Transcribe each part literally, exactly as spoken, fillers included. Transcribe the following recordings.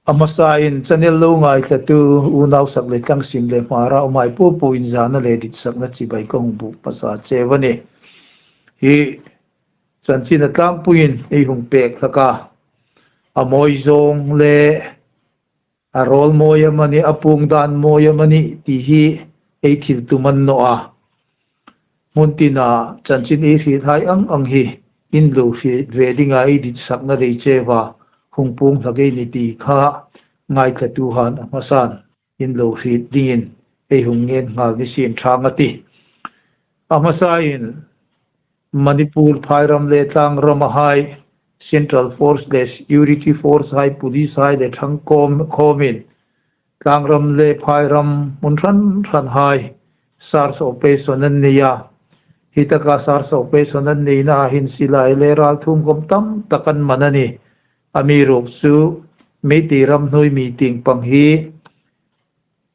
A hmasain channel lo ngaithlatu unau sak le tlang, sim le hmar a um hai po po in zana le ditsakna chibai ka hung buk hmasa cheu a nih. Hi chanchin a tlangpuiin ei hung pek hlak a, a mawi zawng le a rawl mawi amanih, a puong dan mawi amanih ti hi ei thil tum a ni naw a. Hmun tina chanchin ei hriet hai ang ang hi in lo hriet ve dinga ei ditsakna dei cheu a, hung puong hlak ei ni ti kha ngaithlatuhaiin a hmasan in lo hriet dingin ei hung ngen nghal ni sien ṭhang a tih. A hmasain Manipur phairam le tlangram a hai Central Force le Security Force hai, Police hai le ṭhang kawm khawmin tlangram le phairam hmun hran hran hai search operation an nei a. Hi taka search operation an neina hin silai le ralthuom khawm tam tak an man a nih. Amiruokchu Meitei ramhnuoi mi tieng pang hi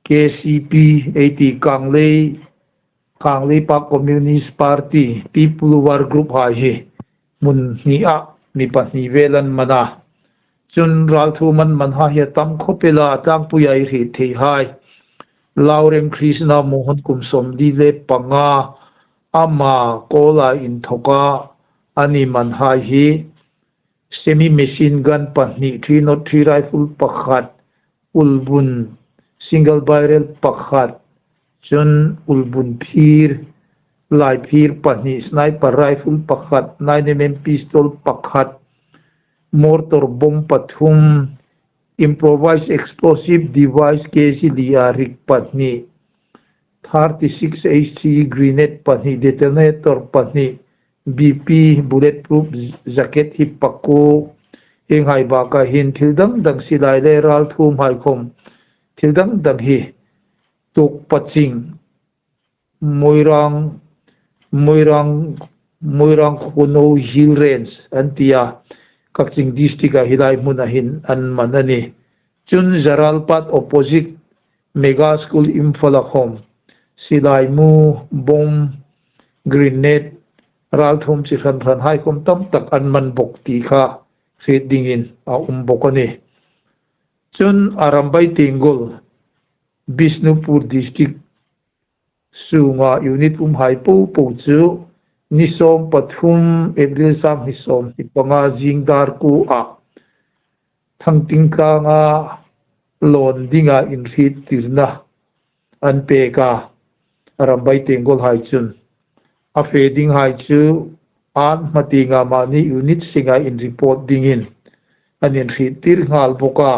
K C P ei ti, Kanglei, Kanglei Park Communist Party, People War Group hai hi hmun hnia mi pahni vel an man a. Chun ralthuom an man hai hi a tam khawp el a, a tlangpuia ei hriet thei hai Laureng Krishna Mohan kum sawmli le panga, ama kawla inthoka an man hai hi semi machine gun pahni, three nought three rifle pakhat, ulbun single barrel pakhat, chun ulbun phir, lai phir pahni, sniper rifle pakhat, nine M M pistol pakhat, mortar bomb pathum, improvised explosive device K G li a rik pahni, thirty-six H C grenade pahni, detonator pahni, B P bulletproof jacket hi pakuo, hienghai baka hin thil dang dang, silai le ralthuom hai khawm thil dang dang hi Tuokpaching, Moirang, Moirang, Moirang Khunou Hill Range an ti a, Kakching District-a hi lai hmuna hin an man a nih. Chun Zaralpat opposite Mega School Imphal-a khawm silai mu, bomb, grenade, ralthuom chi hran hran hai khawm tam tak an man bawk ti kha hriet dingin a um bawk a nih. Chun Arambai Tenggol, Bishnupur District sunga unit um hai po po chu ni sawm pathum April sanghni sawmhni panga zing dar kuo a Thangting tlanga lawn dinga inhriettirna an pek a, Arambai Tenggol hai chun a fe ding hai chu an hma tienga mani unit senga inreport dingin an inhriettir nghal bawk a.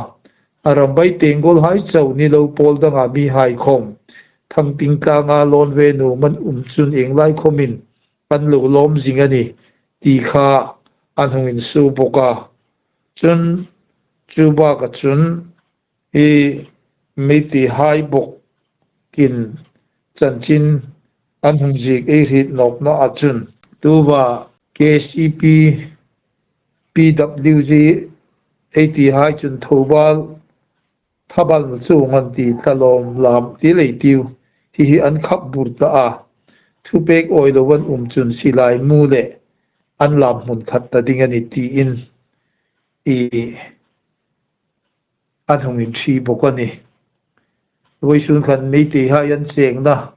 Arambai Tenggol hai chau ni lo, pawl danga mi hai khawm Thangting tlanga lawn ve nuom an um chun ieng lai khawmin an lo lawm zing a nih ti kha an hung insuo bawk a. Chun chu baka chun hi Meitei hai bawkin chanchin an hung ziek ei hriet nawkna a chun, tuta K C P, P W G ei ti hai chun Thoubal thabal nu chu ngan ti, thalawm lam ti lei tiu, hi hi an khap bur ta a. Thupek awi lo an um chun silai mu le an lam hmun khat ta ding a nih tiin i an hung inhri bawk a nih. Vawisun khan Meitei hai an chengna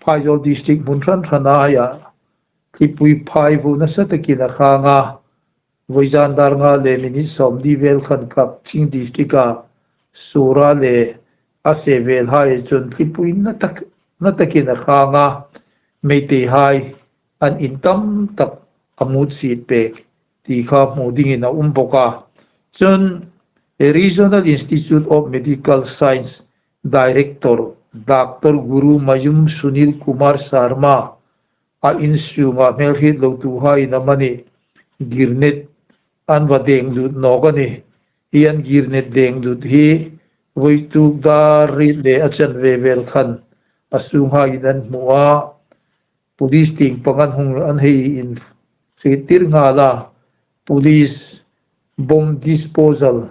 Phaizawr District hmun hran hran aia thlipui phai vuo nasa takin a khang a. Vawizan dar nga le minute sawmli vel khan Kakching District-a Sura le a se vel hai chun thlipui na tak, na takin a khang a. Meitei hai an in tam tak a mut siet pek ti kha hmu dingin a um bawk a. Chun Regional Institute of Medical Science Director Doctor Guru Mayum Sunil Kumar Sharma a insunga hmelhriet lotuhaiin amanih grenade an va deng lut nawk a nih. Hi an grenade deng lut hi vawituk dar riet le a chanve vel khan a sunghaiin an hmu a. Police tieng pang an hung, an hei inhriettir nghal a, police bomb disposal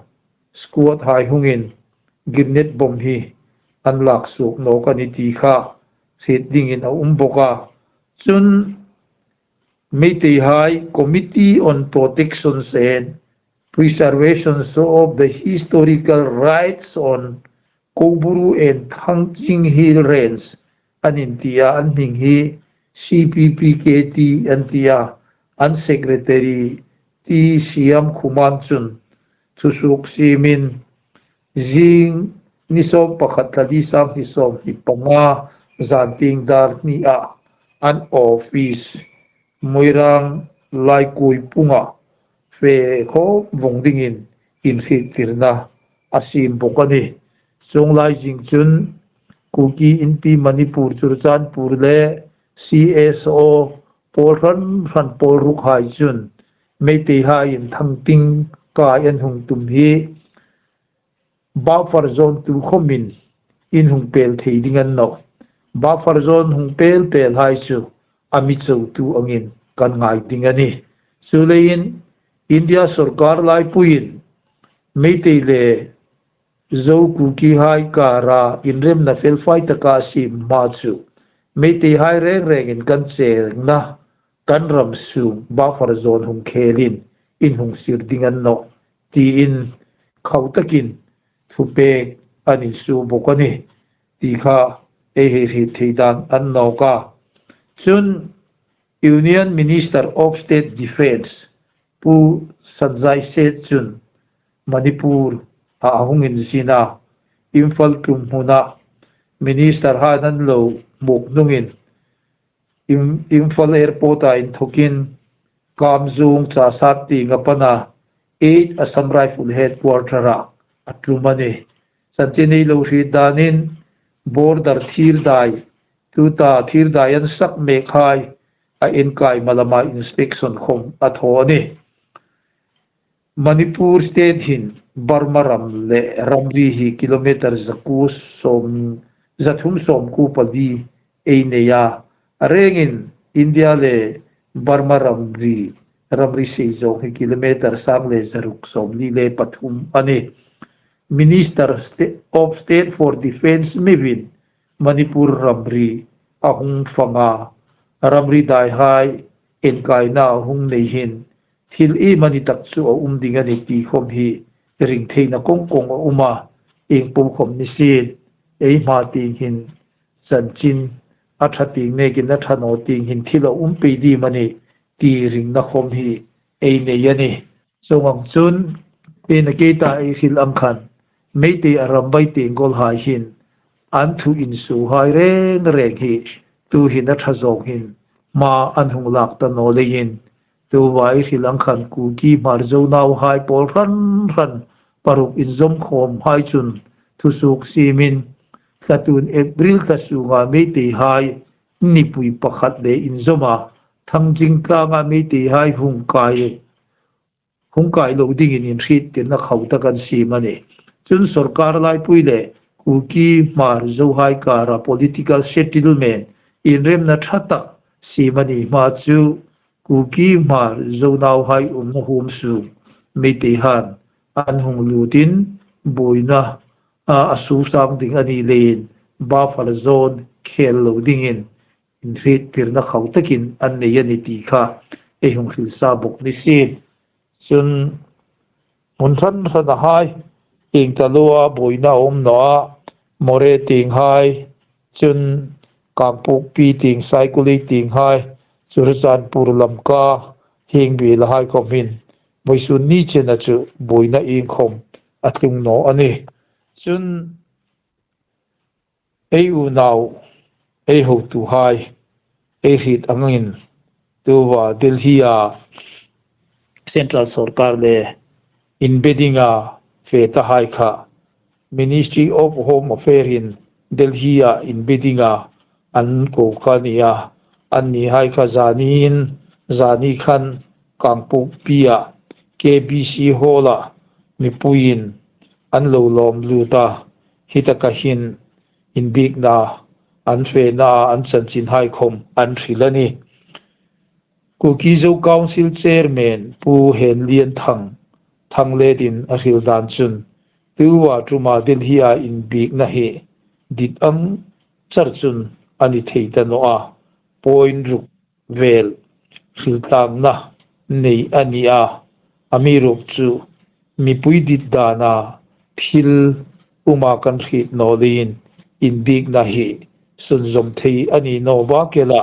squad hai hungin grenade bomb hi an lak suok nawk a nih ti kha hriet dingin a um bawk a. Chun Meitei hai Committee on Protection sen Preservation of the Historical Rights on Koburu and Thangjing Hill Range an inti a, an hming hi C P P K T an ti a, an secretary T Siam Khuman chun thusuok siemin zing ni sawm pakhat thla li sang hni sawmhni panga zan tieng dar hni a an office Moirang Laikuai Punga fe khawm vawng dingin inhriettirna a siem bawk a nih. Chuong lai zing chun Kuki Inpi Manipur Churachandpur le C S O pawl hran hran pawl rukhai chun Meiteihaiin Thangting kai an hung tum hi buffer zone tu khawmin in hung pel thei ding a ni nawh. Buffer zone hung pel pelhai chu a mi chotu angin kan ngai ding a nih. Chuleiin India sawrkar laipuiin Meitei le Zo Kukihai kara inremna felfai taka siem hma chu Meiteihai reng rengin kan chengna kan ram sung buffer zone hung khelin in hung sir ding a ni nawh tiin khau takin thupek an insuo bawk a nih ti kha ei hei hriet thei dan a ni nawk a. Chun Union Minister of State Defence Pu Sanjay Seth chun Manipur a hung inzin a, Imphal tum hmuna Minister hai an lo hmuk hnungin Im-, Imphal Airport-a inthokin Kamjong Chassad tienga pana eight Assam Rifle Headquarter-a a tum a nih. Chanchin ei lo hriet danin border thir dai, tuta thir dai an sak mek hai a enkai malama inspection khawm a thaw a nih. Manipur State hin Burma ram le ramri hi kilometer zakuo sawm, zathum sawmkuo pali ei nei a. A rengin India le Burma ramri, ramri seizawng hi kilometer sang le zaruk sawmli le pathum a nih. Minister Sta-, of State for Defence Mewin Manipur ramri a hung fang a, ramri daihai enkaina a hung nei hin thil iemani tak chu a um ding a nih ti khawm hi ring theina kawng kawng a um a, ieng po khawm ni sien, ei hma tieng hin chanchin a ṭha tieng nekin a ṭha naw tieng hin thil a um pei ding a nih ti ringna khawm hi ei nei a nih. Chuong ang chun, ei na kei ta ei hril ang khan, Meitei a ram bai tieng kawlhai hin an thu insuohai reng reng hi tuhin a ṭha zawng hin hma an hung lak ta naw leiin, tuta ei hril ang khan Kuki Hmar Zo nauhai pawl hran hran paruk inzawm khawmhai chun thusuok siemin, thla tun April thla sunga Meiteihai nipui pakhat le inzawma Thangjing tlanga Meiteihai hung kai hung kai lo dingin inhriettirna khau tak an siem a nih. Chun sawrkar laipui le Kuki Hmar Zohai kara political settlement inremna ṭha tak siem a ni hma chu Kuki Hmar Zo nauhai umna huom sung Meiteihan an hung lutin buoina a, a suo sang ding a ni leiin buffer zone khel lo dingin inhriettirna khau takin an nei a nih ti kha ei hung hril sa bawk ni sien. Chun hmun hran hranahai, ieng ta lua buoina a um naw a, Moreh tienghai, chun Kangpokpi tieng, Saikuli tienghai, Churachandpur, Lamka, hieng bielahai khawm hin vawisun ni chena chu buoina ieng khawm a tlung naw a nih. Chun ei unau, ei hotuhai, ei hriet angin, tuta Delhi-a Central Sawrkar le inbe dinga fe tahai kha Ministry of Home Affairs-in Delhi-a inbe dinga an ko kha a ni a, annihai kha zanin, zani khan Kangpokpi-a K B C Hall-a mipuiin an lo lawm lut a, hi taka hin inbiekna an fena an chanchinhai khawm an hril a nih. Kuki Zo Council Chairman Pu Henlianthang Thangletin a hril dan chun, tuta ṭuma Delhi-a inbiekna hi dit ang char chun a ni thei ta naw a, point ruk vel hriltlangna nei a ni a, amiruokchu mipui dit dana thil uma kan hriet naw leiin inbiekna hi sunzawm thei a ni naw bak el a,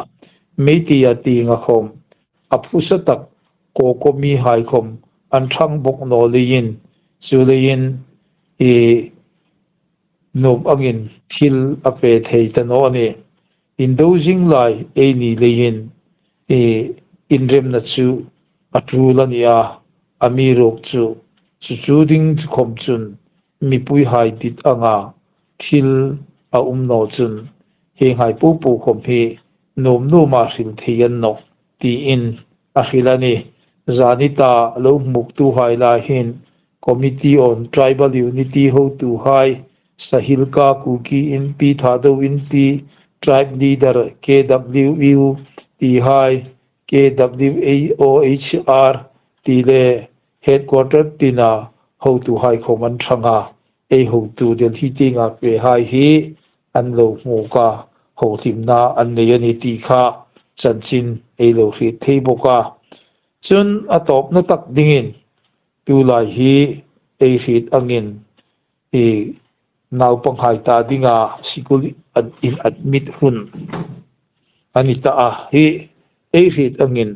Meitei a tienga khawm a phusa tak COCO mihai khawm an ṭhang bawk naw leiin, chuleiin i nuom angin thil a pe thei ta naw a nih. Indo zing lai ei ni leiin i inremna chu a tul a ni a, amiruokchu chu chu ding khawm chun mipuihai dit anga thil a um naw chun hienghai popo khawm hi nuom nuoma hril thei a ni nawh tiin a hril a nih. Zanita lo hmuktuhai lai hin Committee on Tribal Unity hotuhai, Sahilka Kuki Inpi, Thadou Inpi, Tribe Leader K W U tihai, K W A O H R ti le Headquarter tina hotuhai khawm an ṭhang a, ei hotu Delhi tienga pehai hi an lo hmuk a, hohlimna an nei a nih ti kha chanchin ei lo hriet thei bawk a. Chun a tawpna tak dingin, tulai hi ei hriet angin i naupanghai ta dinga sikul in admit hun a ni ta a, hi ei hriet angin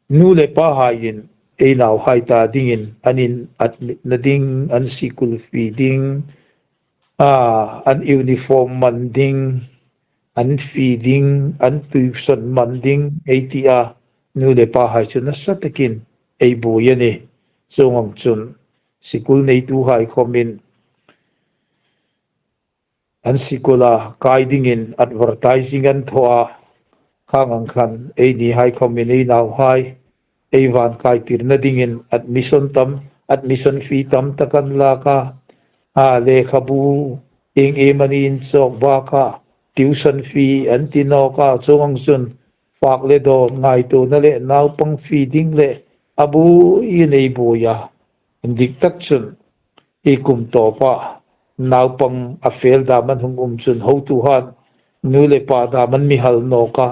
nu le pahaiin ei nauhai ta dingin an in admitna ding, an sikul fee ding, a, an uniform man ding, an fee ding, an tuition man ding ei ti a, nu le pahai chu nasa takin ei buoi a nih. Chuong ang chun sikul neituhai khawmin an sikula kai dingin advertising an thaw a, khang ang khan einihai khawmin ei nauhai ei van kai tirna dingin admission tam, admission fee tam tak an lak a, a, lekhabu ieng iemani inchawk bak a, tuition fee an ti nawk a, chuong ang chun fak le dawn ngaituona le naupang fee ding le a buoiin ei buoi a. Indik tak chun i kum tawpa naupang a fel dam an hung um chun hotuhan nu le pa dam an mi hal nawk a,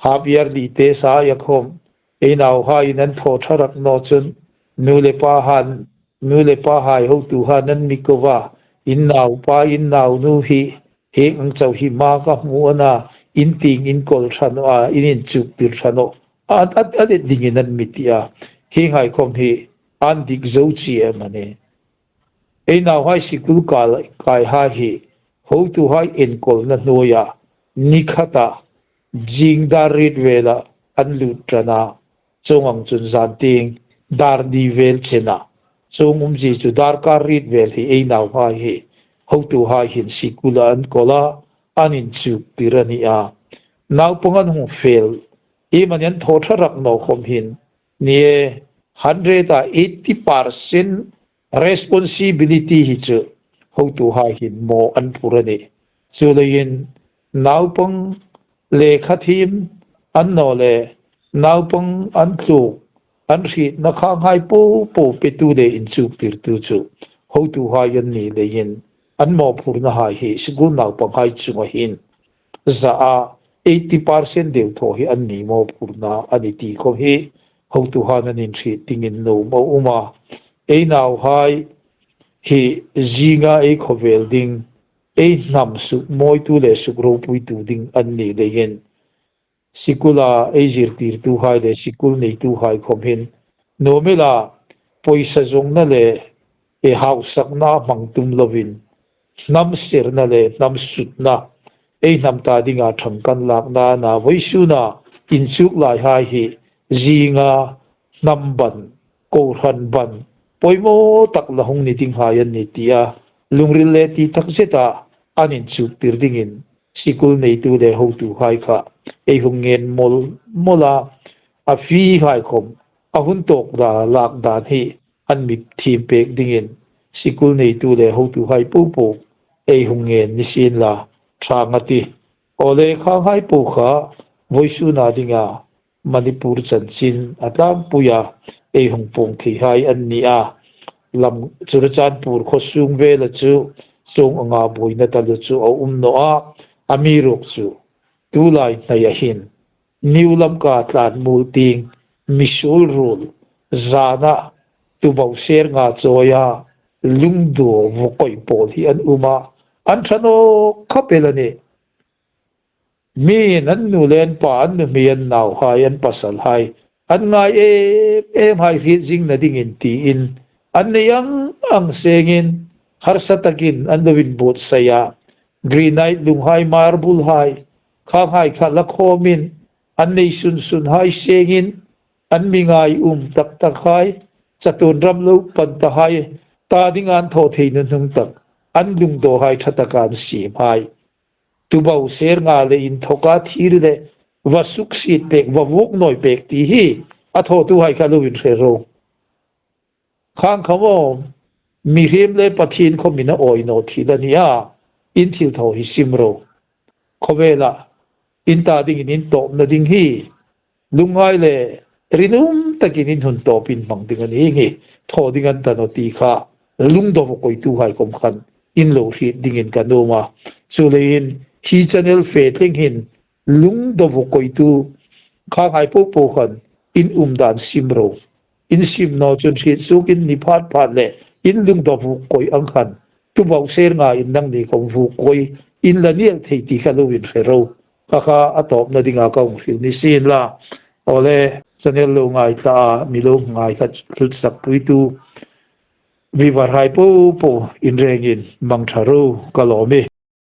half yearly test-hai a khawm ei nauhaiin an thaw ṭha rak naw chun nu le pahan, nu le pahai hotuhan an mi ko a, in naupa, in naunu hi hieng ang chau hi ma ka hmu a na, in tieng in kawl ṭha naw a, in inchuktir ṭha naw a, a, a let dingin an mi ti a. Hienghai khawm hi an dik zo chie am a nih. Ei nauhai sikul kai, kaihai hi hotuhai enkawlna hnuoia ni khata zing dar riet vela an lut ṭan a, chuong ang chun zan tieng dar ni vel chena, chuong umzie chu darkar riet vel hi ei nauhai hi hotuhai hin sikula an kawl a, an inchuktir a ni a. Naupang an hung fel, iemani an thaw ṭha rak naw khawm hin, ni e, hundred-a eighty percent responsibility hi chu hotuhai hin maw an phur a nih. Chuleiin naupang lekha thiem an naw le, naupang an tluk, an hrietna khanghai popo petu le inchuktirtu chu hotuhai an ni leiin an mawphurnahai hi sikul naupanghai chunga hin zaa eighty percent deuthaw hi an ni mawphurna a ni ti khawm hi hotuhan an inhriet dingin nuom a um a. Ei nauhai hi zinga ei khawvel ding, ei hnam sukmawitu le sukropuitu ding an ni leiin sikula ei zirtirtuhai le sikul neituhai khawm hin nuom ela pawisa zawngna le ei hausakna hmang tum lovin hnam serna le hnam sutna, ei hnam ta dinga ṭhang kan lakna a, vawisuna inchuk laihai hi zinga hnam ban, kohran ban, poimaw tak la hung ni dinghai an ni tia lungril le ti tak zeta an inchuktir dingin sikul neitu le hotuhai kha ei hung ngen mawl mawl a, a fee-hai khawm a hun tawk da lak dan hi an mi thiem pek dingin sikul neitu le hotuhai popo ei hung ngen ni sien la ṭha ngei a tih. Aw le, khanghai po kha vawisuna dinga Manipur chanchin a tlangpuia ei hung puong theihai an ni a. Lam Churachandpur khaw sung vela chu chuong anga buoina taluo chu a um naw a, amiruokchu tulai hnaia hin New Lamka tlanmuol tieng misuol ruol zana tubau ser nga chawia lungdaw vawkoi pawl hi an um a, an ṭha nawk khawp el a nih. Mi'n an nu le an pa, an nuhmei, an nauhai, an pasalhai, an ngai em em hai hriet zingna dingin tiin an nei ang ang sengin harsa takin an lo inbuotsai a. Granite lunghai, marble hai, khanghai kha la khawmin an nei sun sun hai sengin an mi ngai um tak tak hai, chatuon ram lo pan ta hai ta dinga an thaw thei nunung tak, an lungdaw hai ṭha taka an siem hai, tubau ser nga le inthawka thir le va suksiet pek, va vuok nawi pek ti hi a thawtuhai kha lo inhre ro. Khang kha maw, mihriem le Pathien khawmin a awi naw thil a nih a, in thilthaw hi sim ro. Khawvela in ta dingin in tawpna ding hi lungngai le rinum takin in hun tawpin hmang ding a nih hi, thaw ding a ni ta naw ti kha lungdaw vawkoituhai khawm khan in lo hriet dingin ka nuom a. Chuleiin hi channel fe thleng hin lungdaw vawkoitu khanghai popo khan in umdan sim ro. In sim naw chun hriet suokin ni phat phat le in lungdaw vawkoi ang khan tubau ser nga in nangni khawm vawkoi in la nial thei ti kha lo inhre ro. Kha kha a tawpna dinga ka hung hril ni sien la. Awle, channel lo ngai ta a, mi lo ngai kha hril sak puitu viewer hai popo in rengin mangṭha ro ka lawm e.